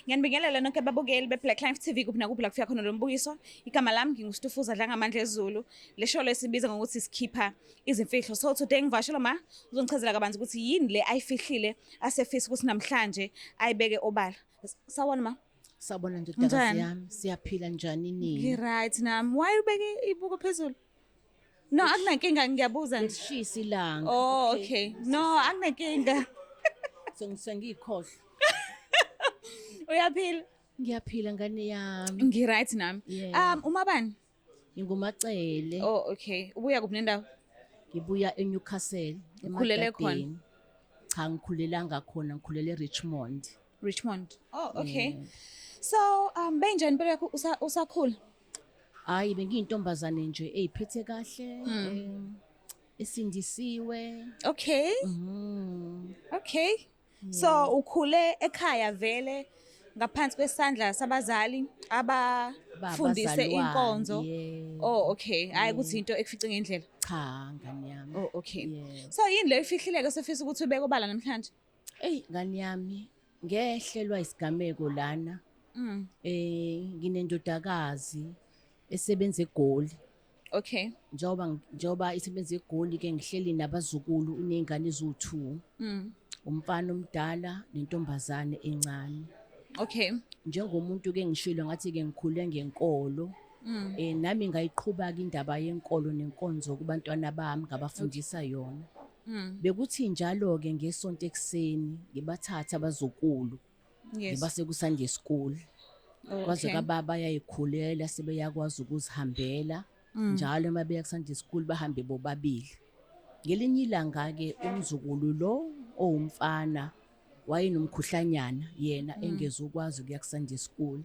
Ngiyanibingelela nonke ababukeli be-Black Life TV kuphi nakuphi la kufika khona lo mbukiso. Igama lami nginguStufuza Dlangamandla Ezulu. Le show lesibiza ngokuthi sikhipha izimfihlo. So today ngivashela ma uzongichazela kabanzi ukuthi yini le ayifihlile asefisa ukuthi namhlanje ayibeke obala. Sawona ma. Sawubona ndodakazi Njani? yami, siyaphila njani nini? Ngi-right nami. Why ubeke ibuko phezulu? No, akunankinga ngiyabuza nje. Lishisa ilanga. Oh, okay. No, akunankinga. Sengiyikhohlwa. Uyaphila? Ngiyaphila ngane yami. Ngi-right nami. Yeah. Umabani? Ngingumacele. Oh, okay. Ubuya kuphi nendawo? Ngibuya eNewcastle. Ukhulele khona? eMadadeni. Cha, ngikhulelanga khona, ngikhulele eRichmond. Richmond. Oh, okay. So, benjani impilo yakho usakhula? Hayi, bengiyintombazane nje eyiphethe kahle, esindisiwe. Okay. Okay. So, ukhule ekhaya vele ngaphansi kwesandla sabazali abafundise Babazalwane, inkonzo. yeah. Oh, okay. Hayi ukuthi into ekufice ngendlela. Cha, ngane yami. Oh, okay. Yeah. So, yini le ifihlileke sefisa ukuthi ubeke obala namhlanje? Ey, ngane yami, ngehlelwa isigameko lana. Nginendodakazi esebenza eGoli. Okay. Njengoba isebenza eGoli ke ngihleli nabazukulu, unezingane eziwu2. Umfana omdala nentombazane encane. Okay. Njengomuntu ke ngishilo ngathi ke ngikhule ngenkolo. Nami ngayiqhuba ke indaba yenkolo nenkonzo kubantwana bami, ngabafundisa yona. Bekuthi njalo ke ngesonto ekseni ngibathatha abazukulu. Yes. Ngibase ku Sunday school. Oh, Kwaze okay. kababa bayayikhulela sebeyakwazi ukuzihambela. Njalo uma beya ku Sunday school bahambe bobabili. Ngelinye ilanga ke umzukulu lo owumfana wayenomkhuhlanyana yena engezukwazi ukuya ku Sunday school.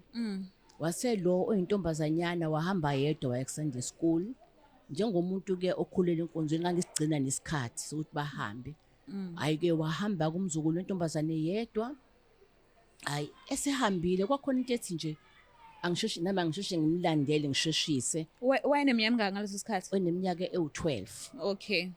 Wase lo oyintombazanyana wahamba yedwa waya ku Sunday school. Njengomuntu ke okhulela enkonzweni ngangisigcina nesikhathi sokuthi bahambe. Hayi ke wahamba kumzukulu wentombazane yedwa. Hayi esehambile kwakhona into ethi nje angisheshe nami angisheshe ngimlandele ngisheshise. Wayeneminyaka emingaki ngaleso sikhathi? Eneminyaka ewu12. Okay.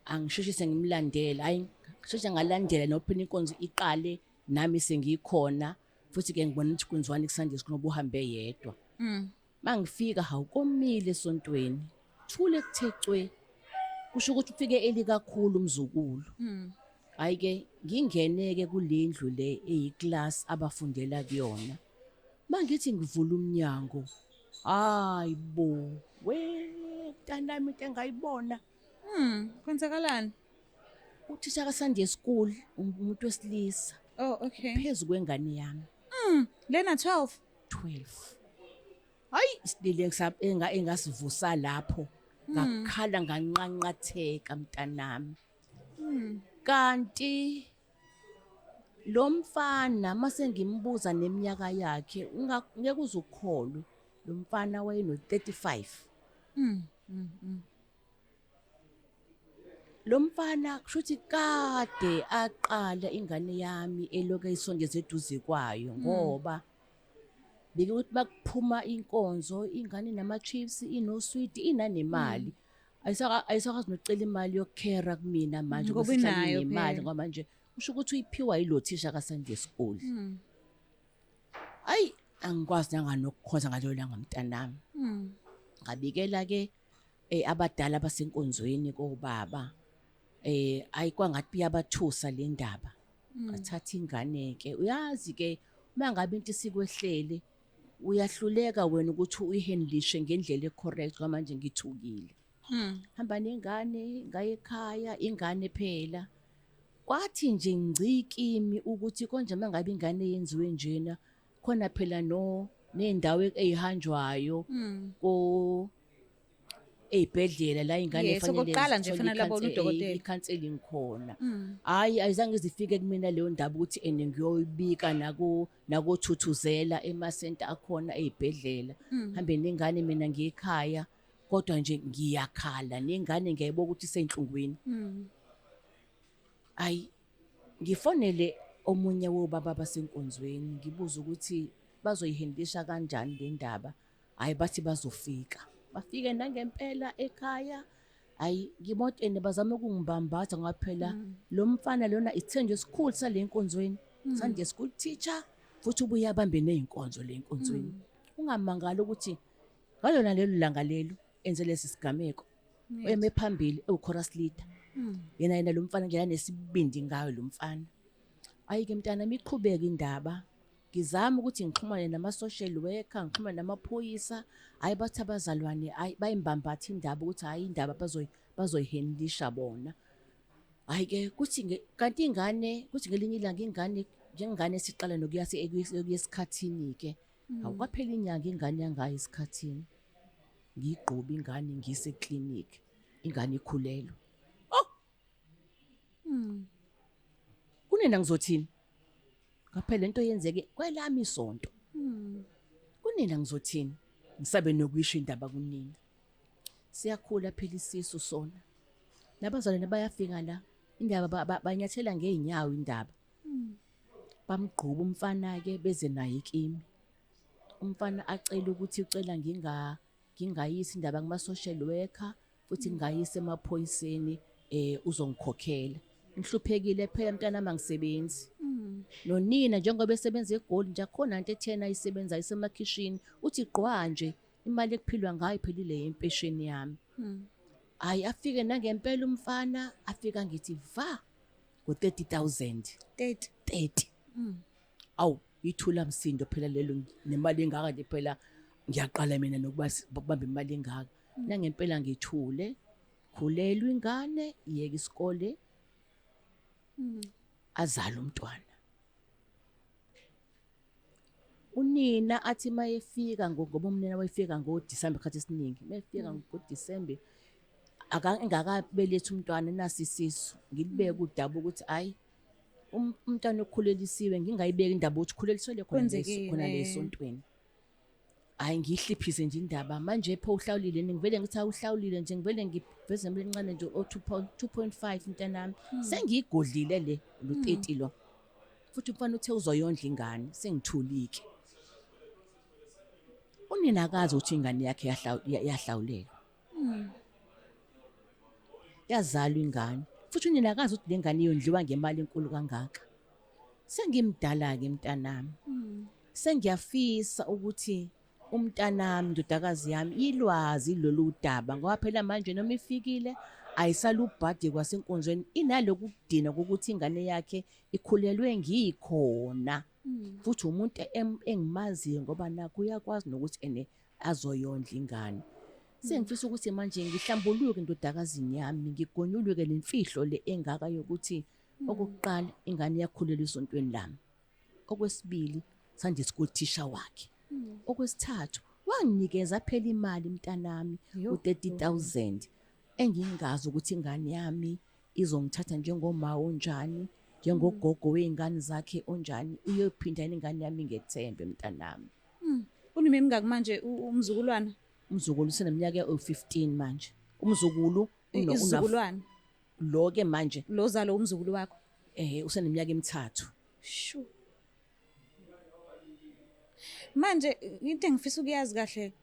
Angisheshise ngimlandele. Hayi ngisheshe ngalandela nophela inkonzo iqale nami sengikhona futhi ke ngibona ukuthi kwenziwani ku Sunday school ngoba uhambe yedwa. Mangifika hawukomile esontweni. Thule kuthe cwe. Kusho ukuthi ufike eli kakhulu umzukulu. Hayi ke ngingeneke kulendlu le eyiclass abafundela kuyona. Mangithi ngivula umnyango. Hayi bo, we mntanami into engayibona. Kwenzakalani? Uthisha ka Sunday school umuntu wesilisa. Oh, okay. Phezulu kwengane yami. Lena 12. 12. Hayi isilile engasivusa lapho. Ngakhala nganqanqatheka mntanami. Kanti lo mfana mase ngimbuza neminyaka yakhe ngeke uzukholwe lo mfana wayeno 35. Lo mfana kushuthi kade aqala ingane yami eloke isondeze eduze kwayo ngoba bekuthi bakuphuma inkonzo ingane nama chips inosweet inanemali. Ayisakwazi nokucela imali yokukhera kumina manje Ngoba ngoba sihlale inayo nemali phela. ngoba manje kusho ukuthi uyiphiwa yilothisha ka Sunday school. Ayi angikwazi nanganokukhonza ngaleyo langa mntanami. Ngabikela ke abadala basenkonzweni kobaba. Ayi kwangathi biyabathusa le ndaba. Ngathatha ingane ke uyazi ke uma ngabe into isikwehlele uyahluleka wena ukuthi uyihandlishe ngendlela ecorrect ngoba manje ngithukile. Hamba nengane ngaye ekhaya ingane phela. Kwathi nje ngcikimi ukuthi konje mangabe ingane yenziwe njena khona phela no nendawo ezihanjwayo ko ezibhedlela la ingane Yes, efanele okokuqala nje zithole kufanele abone udokotela. i-counseling khona. Hayi ayizange zifike kumina leyo ndaba ukuthi ene ngiyoyibika nakothuthuzela emasenta akhona ezibhedlela. Hambe nengane mina ngiyekhaya kodwa nje ngiyakhala nengane ngiyayibona ukuthi isenhlungwini. Ayi ngifonele omunye wobaba basenkonzweni ngibuza ukuthi bazoyihandlisha kanjani le ndaba. Hayi bathi bazofika. Bafike nangempela ekhaya. Hayi ngimotene bazama ukungibambatha ngoba phela lo mfana lona isithenjwa esikhulu sale nkonzweni. Sunday school teacher, futhi ubuye abambe nezinkonzo le enkonzweni. Ungamangala ukuthi ngalona lelo langa lelo enze lesi sigameko, eme phambili ewu-chorus leader. Yena lo mfana nje nesibindi ngayo lo mfana. Ayike mntana, miqhubeka indaba. Ngizama ukuthi ngixhumane nama-social worker, ngixhumane namaphoyisa. Hhayi, bathi abazalwane, hhayi, bayimbambatha indaba ukuthi hhayi, indaba bazoyihendlisha bona. Hhayi-ke kuthi kanti ingane, kuthi ngelinye ilanga ingane, njengengane esiqala nokuya esikhathini-ke. Hawu, kwaphela inyanga ingane yangayo esikhathini. Ngiyigqobe ingane ngiyise eklinikhi, ingane ikhulelwe. Oh! Kunina ngizothini? Ngaphela lento yenzeke kwelami isonto. Kunina ngizothini? Ngisabe nokuyisho indaba kunina. Siyakhula phela isisu sona. Nabazalwane bayafika la, indaba banyathela ngeenyawo indaba. Bamgquba umfana ke beze naye kimi. Umfana acela ukuthi ucela ngingayisi indaba kuma social worker, futhi ngingayisi emaphoyiseni, uzongikhokhela. Ngihluphekile phela mntana, angisebenzi. Nonina njengoba esebenza eGoli nje akhona into ethena ayisebenza isemakhishini, uthi gqwa nje imali ekuphilwa ngayo iphelile yempesheni yami. Hayi, afike nangempela umfana, afika ngithi va ngo 30,000. 30. 30. Awu, ithula msindo phela lelo, nemali engaka nje phela ngiyaqala mina nokuba ukubamba imali engaka. Nangempela ngithule, khulelwa ingane, iyeke isikole, azala umntwana. Unina athi mayefika ngoba umnina wayefika ngoDisemba khathi esiningi, mayefika ngoDisemba engakabelethi umntwana, nasi isisu ngilibeke udaba ukuthi hayi, umntwana okhulelisiwe, ngingayibeki indaba ukuthi ukhuleliswe khona khona lesontweni. Hayi, ngihliphise nje indaba manje pho uhlawulile, ngivele ngithi awuhlawulile nje, ngivele ngiveze imali encane nje o 2.5 mntanami, sengiyigodlile le lo 30 lo. Futhi umfana uthe uzoyondla ingane, sengithulike. Unina akazi ukuthi ingane yakhe yahlawulelwa. Yazalwa ingane. Futhi unina akazi ukuthi le ngane iyondliwa ngemali enkulu kangaka. Sengimdala-ke mntanami. Sengiyafisa ukuthi umntanami, indodakazi yami, ilwazi lolu daba, ngoba phela manje noma ifikile ayisalubhadi kwasenkonzweni, inaloku kudina kokuthi ingane yakhe ikhulelwe ngikhona. Futhi umuntu engimaziyo ngoba nakho uyakwazi nokuthi ene azoyondla ingane. Sengifisa ukuthi manje ngihlambuluke indodakazini yami, ngigonyuluke lemfihlo le engaka yokuthi okokuqala ingane iyakhulelwa esontweni lami. Okwesibili, Sunday school teacher wakhe. Okwesithathu, wanginikeza phela imali mntanami u30,000 engingazi ukuthi ingane yami izongithatha njengoma onjani, njengogogo weingane zakhe onjani, uyophinda ingane yami ngethembe mntanami. Uneminyaka emingaki manje umzukulwana? Umzukulu useneminyaka ewu15 manje. Umzukulu Isizukulwane lo ke manje lo zalo umzukulu wakho. Useneminyaka emithathu. Shu. Manje into engifisa ukuyazi kahle,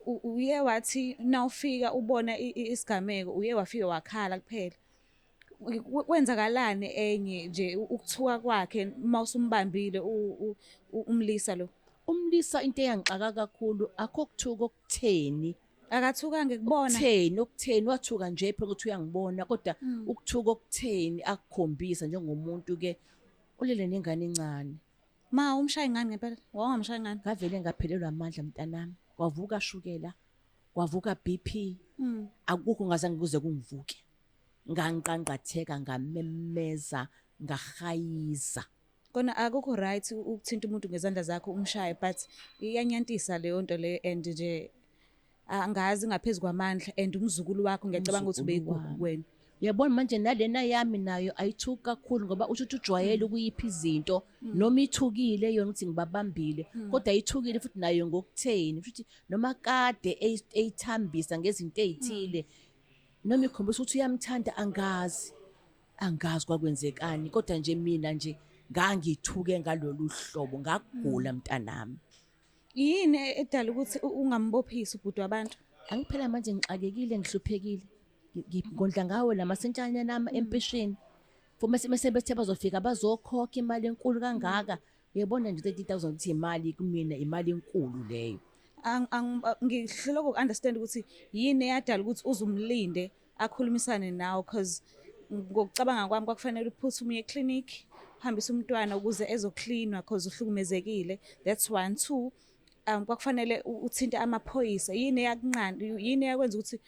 uye wathi nawufika ubona isigameko, uye wafika wakhala kuphela. Kwenzakalani enye nje ukuthuka kwakhe mawusumbambile umlisa lo? Umlisa into eyangixaka kakhulu akho kuthuka okutheni. Akathukange kubona. Okutheni, okutheni wathuka nje phela ukuthi uyangibona, kodwa ukuthuka okutheni akukhombisa njengomuntu ke ulele nengane encane. Ma umshayi ngani ngempela? Wawungamshayi ngani? Ngavele ngaphelelwa amandla mntanami. Kwavuka shukela, kwavuka BP. Akukho ngazange kuze kungivuke. Nganqanqatheka, ngamemeza, ngahayiza. Kona akukho right ukuthinta umuntu ngezandla zakho umshaye, but iyanyantisa leyo nto leyo, and nje angazi ngaphezulu kwamandla, and umzukulu wakho ngiyacabanga ukuthi Umzukulu ubeyigugu wami. kuwena. Uyabona manje nalena yami nayo ayithuki kakhulu ngoba usho ukuthi ujwayele ukuyipha izinto, noma ithukile yona ukuthi ngibabambile, kodwa ayithukile futhi nayo ngokutheni, futhi noma kade eyithambisa ngezinto ezithile, noma ikhombisa ukuthi uyamthanda, angazi kwakwenzekani, kodwa nje mina nje ngangithuke ngalolu hlobo, ngagula mntanami. Yini edala ukuthi ungambophisi ubhuti wabantu? Angiphela manje ngixakekile, ngihluphekile. Ngondla ngawo lamasentshana nami empesheni. Futhi mase bethe bazofika bazokhokha imali enkulu kangaka. Uyabona nje 30,000 ukuthi imali kumina, imali enkulu leyo. Ngihluleka uku-understand ukuthi yini eyadala ukuthi uze umlinde akhulumisane nawe, cause ngokucabanga kwami kwakufanele uphuthume uye eclinic, uhambise umntwana ukuze ezoklinwa cause uhlukumezekile. That's one. Two, kwakufanele uthinte amaphoyisa. Yini eyakunqanda, yini eyakwenza ukuthi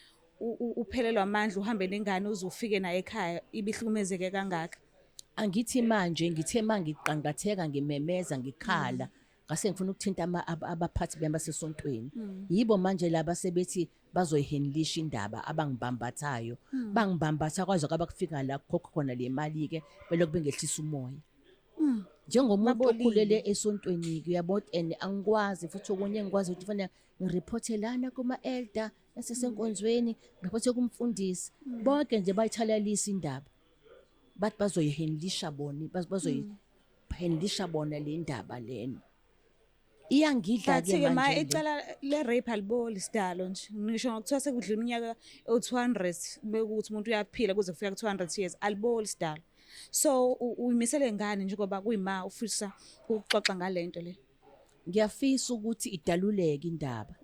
uphelelwe amandla uhambe nengane uze ufike naye ekhaya ibihlukumezeke kangaka? Angithi manje ngithe mangiqangatheka ngimemeza ngikhala, ngase ngifuna ukuthinta abaphathi bami basesontweni. Yibo manje laba sebethi bazoyihandlisha indaba, abangibambathayo. Bangibambatha kwaze kwaba kufika la kukhokha khona le mali ke, belokhu bengehlisa umoya. Njengomuntu Babolile. okhulele esontweni, uyabona, and angikwazi futhi okunye engikwazi ukuthi fanele ngireporte lana kuma elder yasesenkonzweni, ngireporte kumfundisi. Bonke nje bayithalalisa indaba. Bathi bazoyihandlisha bona, bazoyihandlisha bona le ndaba lena. Iyangidla ke But-ke ma manje le. icala le-rape aliboli sidalo nje. Ngisho ngokuthiwa sekudlula iminyaka ewu-200 bekuthi umuntu uyaphila kuze kufika ku-200 years, aliboli sidalo. So uyimisele ngani njengoba kuyima ufisa ukuxoxa ngale nto le? Ngiyafisa ukuthi idaluleke indaba.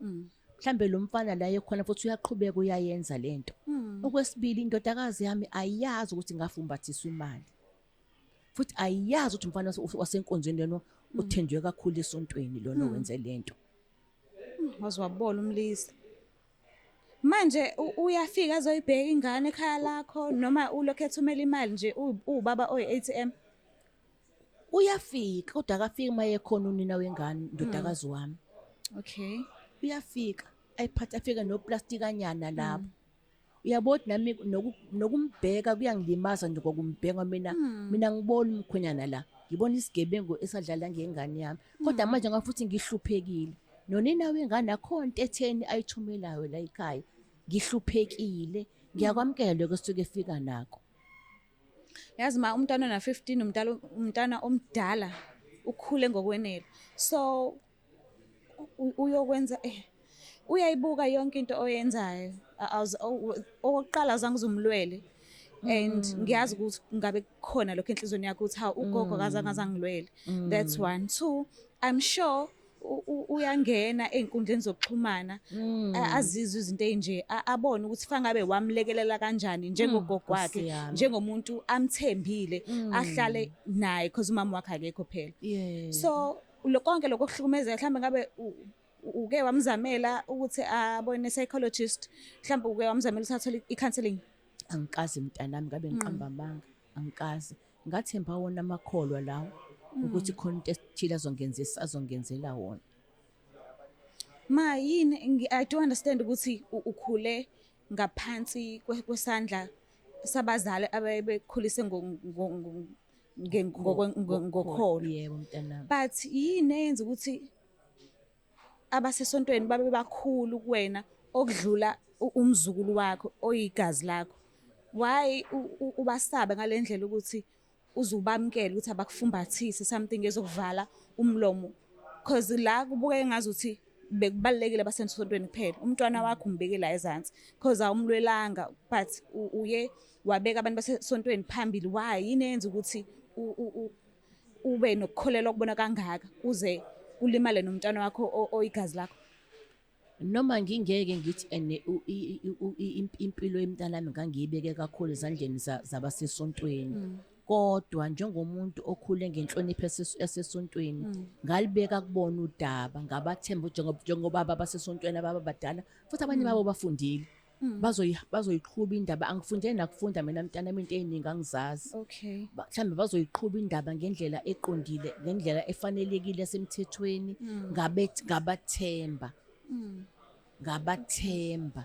Mhlambe lo mfana la ekhona futhi uyaqhubeka uyayenza lento. Okwesibili, indodakazi yami ayiyazi ukuthi ngafumbathiswa imali. Futhi ayiyazi ukuthi umfana wasenkonzweni lona uthenjwe kakhulu esontweni lona owenze lento. Waze wabola umlisa. Manje uyafika azoyibheka ingane ekhaya lakho noma ulokhu ethumela imali nje uwubaba oyi-ATM? Uyafika, kodwa akafiki maye khona unina wengane, indodakazi wami. Uyafika, ayiphathe afike noplastikanyana lapho. Uyabona nami nokumbheka kuyangilimaza nje kokumbheka mina. Mina ngibona umkhwenyana la, ngibona isigebengu esadlala ngengane yami. Kodwa manje ngafuthi ngihluphekile. Nonina wengane akho into etheni ayithumelayo la ekhaya. Ngihluphekile, ngiyakwamukela lokho esuke efika nako. Yazi ma, umntwana ona 15 umntwana omdala, ukhule ngokwenele. So uyokwenza uyayibuka yonke into oyenzayo. Okokuqala azange uzumlwele. And ngiyazi ukuthi ngabe kukhona lokho enhliziyweni yakho ukuthi ha, ugogo akazange azangilwele. That's one. Two, I'm sure uyangena ey'nkundleni zokuxhumana, azizwe izinto ey'nje, abone ukuthi fangabe wamlekelela kanjani njengogogo wakhe, Nkosi yami. njengomuntu amthembile, ahlale naye because umama wakhe akekho phela. So lo konke lokho kuhlukumezeka, mhlambe ngabe uke wamzamela ukuthi abone psychologist, mhlambe uke wamzamela ukuthi athole i-counseling? Angikaze mntanami, ngabe ngiqamba amanga, angikaze. Ngathemba wona amakholwa lawo ukuthi khona into esithile azongenzela wona. Ma, yini I do understand ukuthi ukhule ngaphansi kwesandla sabazali ababekhulise ngokholo. Yebo mntanami. But yini eyenza ukuthi abasesontweni babe bakhulu kuwena okudlula umzukulu wakho oyigazi lakho? Why ubasabe ngalendlela ukuthi uzubamkele ukuthi abakufumbathise something ezokuvala umlomo? Because la kubukeka ngazuthi bekubalekile abasesontweni kuphela. Umntwana wakho umbeke la ezansi because awumlwelanga, but uye wabeka abantu basesontweni phambili. Why? Yini eyenza ukuthi ube nokukholelwa kubona kangaka uze ulimale nomntwana wakho oyigazi lakho? Noma ngingeke ngithi ene impilo yomntanami ngangiyibeke kakhulu ezandleni zabasesontweni, kodwa njengomuntu okhule ngenhlonipho yasesontweni, ngalibeka kubona udaba, ngabathemba njengobaba basesontweni ababadala, futhi abanye babo bafundile, bazoyiqhuba indaba. Angifunde nakufunda mina mntanami, into eziningi angizazi. Mhlambe bazoyiqhuba indaba ngendlela eqondile, ngendlela efanelekile yasemthethweni. Ngabathemba. Ngabathemba.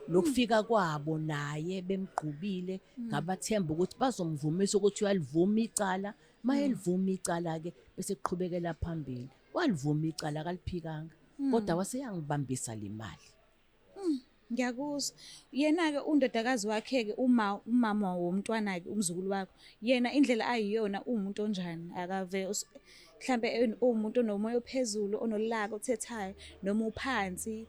Lokufika kwabo naye bemgqubile, ngabathemba ukuthi bazomvumisa ukuthi uyalivuma icala. Mayelivuma icala ke bese kuqhubekela phambili. Walivuma icala, akaliphikanga, kodwa waseyangibambisa le mali. Ngiyakuzwa. Yena-ke undodakazi wakhe-ke, uma umama womntwana-ke, umzukulu wakho, yena indlela ayiyona uwumuntu onjani? Akave mhlambe uwumuntu onomoya ophezulu, onolaka, othethayo, noma uphansi?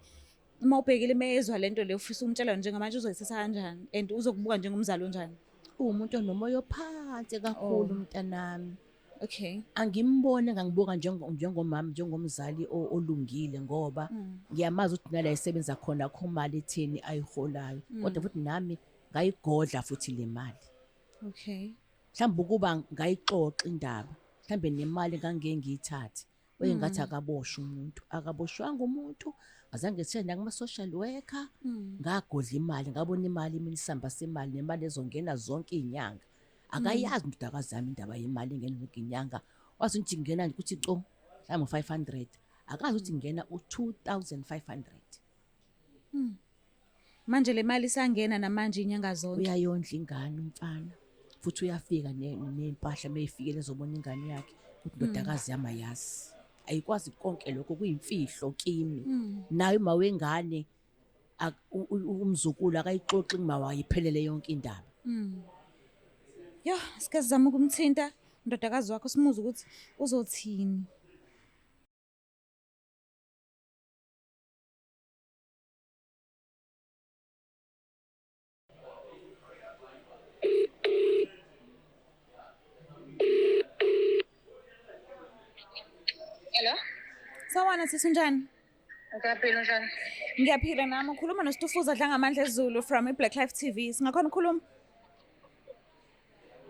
Uma ubhekile meyezwa lento le ufisa ukumtshela njengamanje, uzoyithatha kanjani and uzokubuka njengomzali onjani? Uwumuntu onomoya ophansi kakhulu Oh. mntanami. Okay. Angimbone ngangibuka njengomama, njengomzali olungile ngoba ngiyamazi ukuthi nala esebenza khona akho mali etheni ayiholayo. Kodwa futhi nami ngayigodla futhi le mali. Okay. Mhlawumbe ukuba ngayixoxa indaba, mhlawumbe nemali ngangeke ngiyithathe. Wayengathi akaboshwe umuntu, akaboshwanga umuntu, azange siye nakuma-social worker, ngagodla imali, ngabona imali mina isamba semali nemali ezongena zonke iy'nyanga. Akayazi indodakazi yami indaba yemali engena yonke inyanga. Wazi ukuthi ingena nje kuthi co, mhlawumbe u-500. Akazi ukuthi ingena u-2500. Manje le mali isangena namanje inyanga zonke. Uyayondla ingane umfana. Futhi uyafika ney'mpahla meyifikile ezobona ingane yakhe ukuthi indodakazi yami ayazi. Ayikwazi konke lokho kuyimfihlo kimi. Naye uma wengane umzukulu akayixoxi kuma wayiphelele yonke indaba. Yo, sike sizame ukumthinta indodakazi wakho simuze ukuthi uzothini. Hello? Sawubona sisi, unjani? Ngiyaphila, unjani? Ngiyaphila nami. Ukhuluma noStufuza Dlangamandla Zulu from iBlack Life TV. Singakhona ukukhuluma?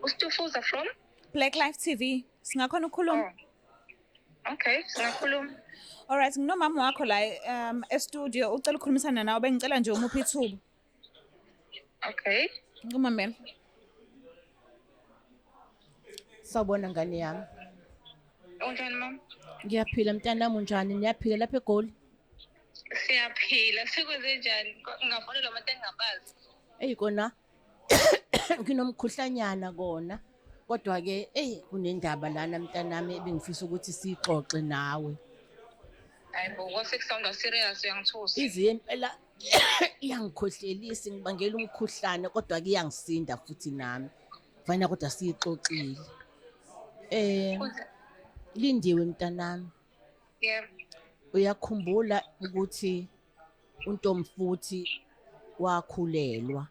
Ustufuza from? Black Life TV. Singakhona ukukhuluma? Oh. Okay, singakhuluma. Alright, nginomama wakho la e-studio ucela ukukhulumisana nawe, bengicela nje umuphe ithuba. Okay. Ngumamela. Sawubona ngane yami. Unjani mama? Ngiyaphila mntanami, unjani? Niyaphila lapha eGoli? Siyaphila. Sikwenze njani? Ngafonelwa abantu engingabazi. Eyi kona nginomkhuhlanyana kona. Kodwa ke eyi kunendaba lana mntanami ebengifisa ukuthi sixoxe nawe. Hayi bo, kwase kusounda serious, uyangithusa. Ize impela iyangikhohlelisa, ngibangela umkhuhlane kodwa ke iyangisinda futhi nami. Kufanele kodwa siyixoxile. Lindiwe mntanami. Yebo. Uyakhumbula ukuthi uNtomfuthi wakhulelwa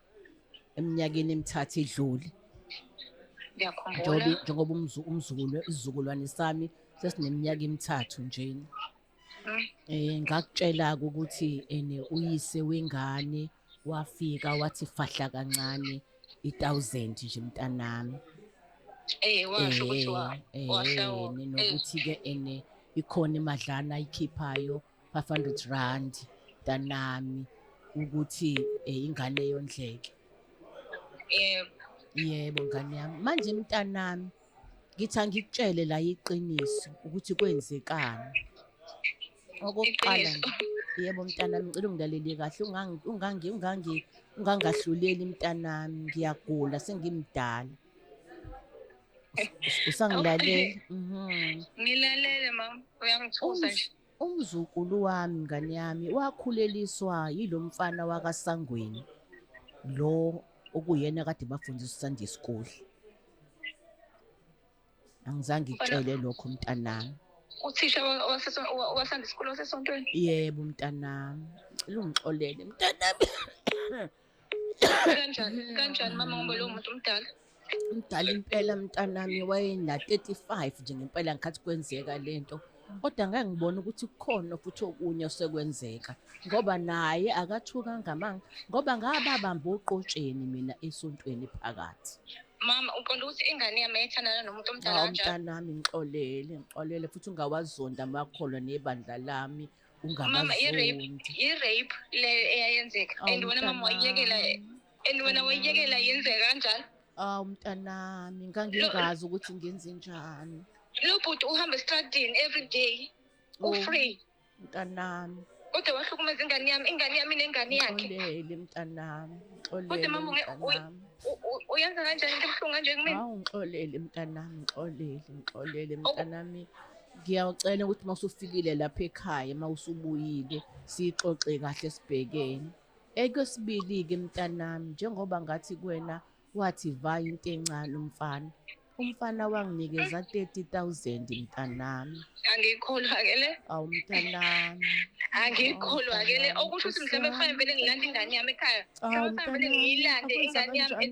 eminyakeni emithathu edlule. Ngiyakhumbula. Njengoba umzukulu isizukulwane sami sesineminyaka emithathu nje. Ngakutshela ukuthi ene uyise wengane wafika wathi fahla kancane i1000 nje mntanami. Washo ukuthi wahlawula. Nokuthi ke ene ikhona imadlana ayikhiphayo 500 rand mntanami ukuthi ingane yondleke. Yebo. Yebo ngane yami. Manje mntanami ngithi angikutshele la iqiniso ukuthi kwenzekani. Okokuqala Iqiniso. yebo mntanami, ngicela ungilalele kahle, ungangahluleli mntanami, ngiyagula sengimdala. Usangilalele? Ngilalele mama, uyangithusa nje. Umzukulu wami ngane yami wakhuleliswa yilo mfana wakaSangweni lo okuyena kade bafundisa Sunday school. Angizange ngikutshele lokho mntanami. Uthisha wa Sunday school wasesontweni? Yebo mntanami, ngicela ungixolele mntanami. Kanjani? Kanjani mama, ngoba lowo muntu umdala? Umdala impela mntanami, wayena 35 nje ngempela ngikhathi kwenzeka lento. Kodwa ngeke ngibone ukuthi kukhona futhi okunye osekwenzeka ngoba naye akathukanga manga ngoba ngababamba oqotsheni mina esontweni phakathi. Mama, uqonda ukuthi ingane yami ayithandana nomuntu omdala Hawu kanjalo? mntanami, ngixolele, ngixolele futhi ungawazonda amakholwa nebandla lami, Mama, i-rape, ungabazondi. i-rape le eyayenzeka. Awu, And wena mama wayiyekela, mntanami. and wena wayiyekela yenzeka kanjalo? Awu mntanami, ngangingazi ukuthi ngenze njani. Lo bhuti uhamba estradini every day. Oh. U-free. Mntanami. Kodwa wahlukumeza ingane yami, ingane yami nengane yakhe. Ngixolele mntanami, Kodwa ngixolele mama mntanami. uyenza kanjani into ebuhlungu kanje kumina? Hawu ngixolele mntanami, ngixolele, ngixolele mntanami. Ngiyacela ukuthi uma usufikile lapha ekhaya, uma usubuyile, sixoxe kahle sibhekene. Ekwesibili-ke mntanami, njengoba ngathi kuwena wathi va into encane umfana. Umfana wanginikeza 30,000 mntanami. Angiyikholwa-ke le. Awu mntanami. Angiyikholwa ke le, okusho ukuthi mhlawumbe kufanele vele ngilande ingane yami ekhaya. Mhlawumbe kufanele vele ngiyilande ingane yami,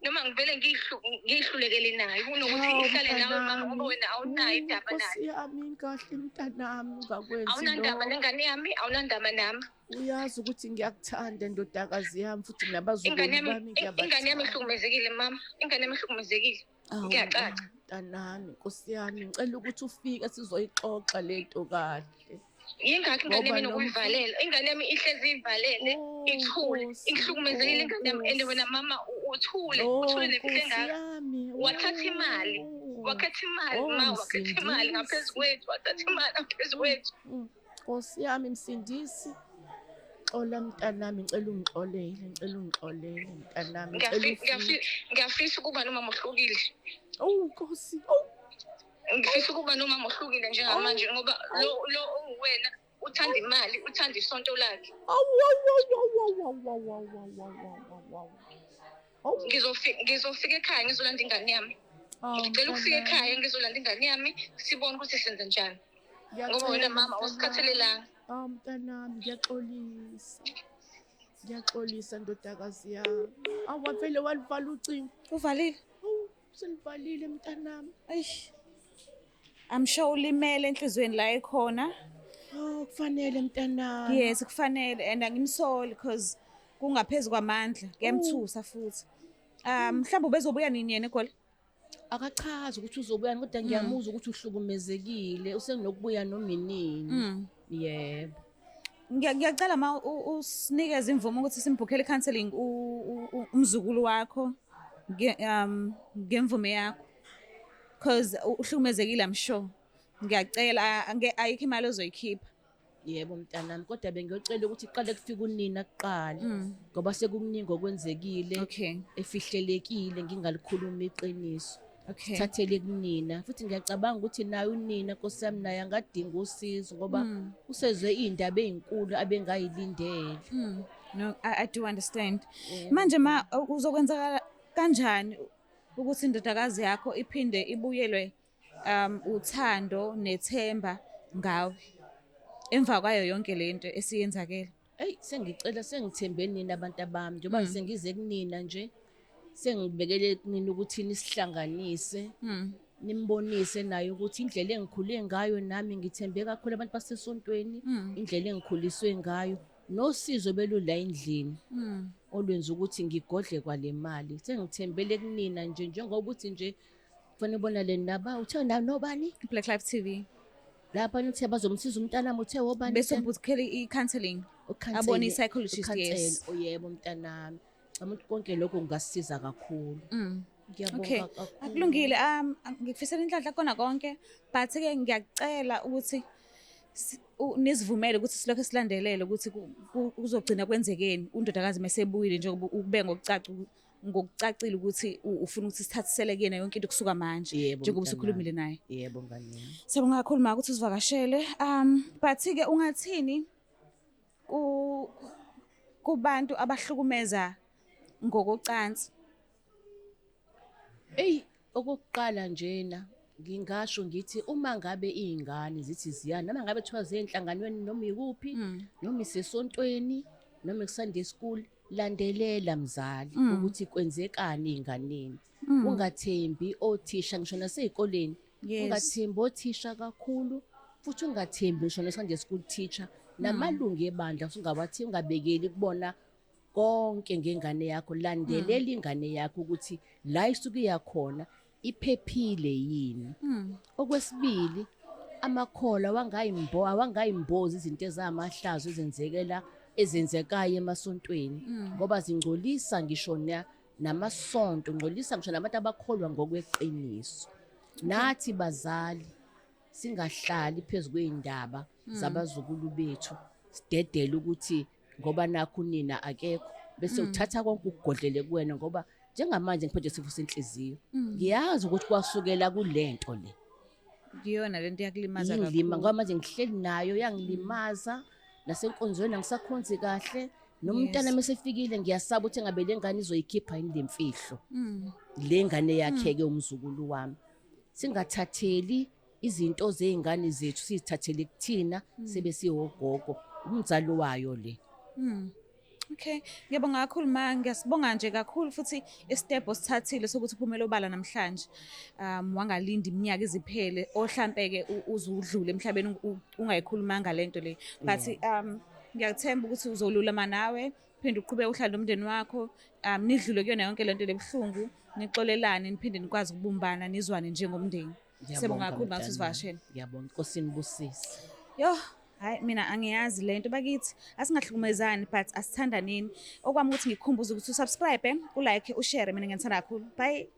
noma ngivele ngiyihlulekele nayo kunokuthi ihlale nawe mama, ngoba wena awunayo indaba nayo. Nkosi yami, kahle mntanami, ungakwenzi Awunandaba lokho. nengane yami, awunandaba nami. Uyazi ukuthi ngiyakuthanda ndodakazi yami, futhi nabazukulu Ingane yami, bami ingane yami ngiyabathanda. ihlukumezekile mama, ingane yami ihlukumezekile. Awu, Kuyacaca. mntanami, nkosi yami, ngicela ukuthi ufike sizoyixoxa lento kahle. Yingakho ingane Ngoba yami nomfana- nokuyivalela, ingane yami ihlezi ivalele, Oh, ithule, Nkosi, ihlukumezekile ingane yami, and oh, wena mama uthule, Oh, uthule nemfihlo Nkosi engaka. yami, Wathatha imali, oh. wakhetha imali Oh, ma, wakhetha imali ngaphezu Msindisi. kwethu, wathatha imali ngaphezu kwethu. Nkosi yami, Msindisi. Xola mntanami, ngicela ungixolele, ngicela ungixolele mntanami, ngicela ufike. Ngiyafisa ukuba nomama ohlukile. Oh Nkosi, oh Ngifisa ukuba nomama ohlukile njengamanje, ngoba lo onguwena uthanda imali, uthanda isonto lakhe. awu awu awu awu awu awu awu awu awu awu awu. Awu, Ngizofika ekhaya ngizolanda ingane yami. awu, Ngicela ukufika mntanami. ekhaya ngizolanda ingane yami, sibone ukuthi senze njani. Ngoba Ngiyacela wena mama mntanami. awusikhathalelanga. Awu mntanami, ngiyaxolisa. Ngiyaxolisa ndodakazi yami. Awu wavele walivala ucingo. Uvalile? Awu, selivalile mntanami. Eish. I'm sure ulimele enhliziyweni la ekhona. Oh, kufanele mntanami. Yes, kufanele, and angimsoli because kungaphezu kwamandla, kuyamthusa futhi. Mhlawumbe ubezobuya nini yena eGoli? Akachazi ukuthi uzobuya, kodwa ngiyamuzwa ukuthi uhlukumezekile, usenokubuya noma inini. Yebo. Ngiyacela ma usinikeze imvume ukuthi simbhukhele i-counselling umzukulu wakho ngemvume yakho, because uhlukumezekile, I'm sure. Ngiyacela, ayikho imali ozoyikhipha. Yebo mntanami, kodwa bengiyocela ukuthi iqale kufike unina kuqala, ngoba sekukuningi okwenzekile efihlelekile, ngingalikhulumi iqiniso. Sithathele kunina, futhi ngiyacabanga ukuthi naye unina, Nkosi yami, naye angadinga usizo, ngoba usezwe iy'ndaba ey'nkulu abengayilindele. No, I do understand. Manje ma, uzokwenzakala kanjani ukuthi indodakazi yakho iphinde ibuyelwe uthando nethemba ngawe emva kwayo yonke lento esiyenzakele? Eyi, sengicela, sengithembe nina abantu abami, njengoba sengize kunina nje, sengibekele kunina ukuthi nisihlanganise, nimbonise naye ukuthi indlela engikhule ngayo nami ngithembe kakhulu abantu basesontweni, indlela engikhuliswe ngayo, nosizo belula endlini olwenza ukuthi ngigodle kwale mali. Sengithembele kunina nje, njengoba uthi nje kufanele ubonale naba, uthe nobani? Black Life TV. Lapha uthe bazomsiza umntanami, uthe wobani? Bese ubhukhele i-counselling. Abone i-psychologist, yes. Oh yebo mntanami. Ngicabanga ukuthi konke lokho kungasisiza kakhulu. Ngiyabonga kakhulu. Akulungile, ngikufisela inhlanhla kona konke, but ke ngiyacela ukuthi nisivumele ukuthi silokho silandelele ukuthi kuzogcina kwenzekeni undodakazi mesebuyile, njengoba ukube ngokucacile ukuthi ufuna ukuthi sithathisele kuyena yonke into kusuka manje, Yebo, njengoba mntanami. usukhulumile naye. Yebo ngane yami. Siyabonga kakhulu ma ukuthi usivakashele. But ke ungathini kubantu abahlukumeza ngokocansi? Eyi, okokuqala njena ngingasho ngithi uma ngabe iy'ngane zithi ziyana, noma ngabe kuthiwa ziye enhlanganweni noma ikuphi, noma isesontweni, noma ku-Sunday school, landelela mzali ukuthi kwenzekani ey'nganeni. Ungathembi othisha ngisho nasey'koleni. Ungathembi othisha kakhulu, futhi ungathembi ngisho ne-Sunday school teacher, namalungu ebandla usungawathi, ungabekeli kubona konke ngengane yakho. Landelela ingane yakho ukuthi la isuke iyakhona iphephile yini. Okwesibili, amakholwa awangayimbozi izinto ezamahlazo ezenzekayo emasontweni, ngoba zingcolisa ngisho namasonto, ngcolisa ngisho nabantu abakholwa ngokweqiniso. Nathi bazali singahlali phezu kwey'ndaba zabazukulu bethu, sidedele ukuthi ngoba nakho unina akekho, bese uthatha konke ukugodlele kuwena, ngoba njengamanje ngiphethwe isifo senhliziyo. Ngiyazi ukuthi kwasukela kulento le. Iyona lento iyakulimaza Ingilima, kakhulu. ngoba manje ngihleli nayo yangilimaza, nasenkonzweni angisakhonzi kahle, nomntana mesefikile ngiyasaba ukuthi engabe le ngane izoyikhipha yini le mfihlo. Le ngane yakhe ke umzukulu wami. Singathatheli izinto zey'ngane zethu, sizithathele kuthina sebe siwogogo. Umzali wayo le. Okay, ngiyabonga kakhulu ma, ngiyasibonga nje kakhulu futhi i-step osithathile sokuthi uphumele obala namhlanje. Wangalinda iminyaka iziphele ohlampe-ke uze udlule emhlabeni ungayikhulumanga lento le. But ngiyakuthemba ukuthi uzolulama nawe, phinde uqhubeke uhlale nomndeni wakho, nidlule kuyona yonke lento lebuhlungu, nixolelane, niphinde nikwazi ukubumbana, nizwane njengomndeni. Siyabonga kakhulu ma ukuthi usivakashele. Ngiyabonga, Inkosi inibusise. Yo, hayi mina angiyazi lento bakithi, asingahlukumezani but asithandaneni. Okwami ukuthi ngikukhumbuze ukuthi usubscribe, ulike, ushare, mina ngiyathanda kakhulu. Bye.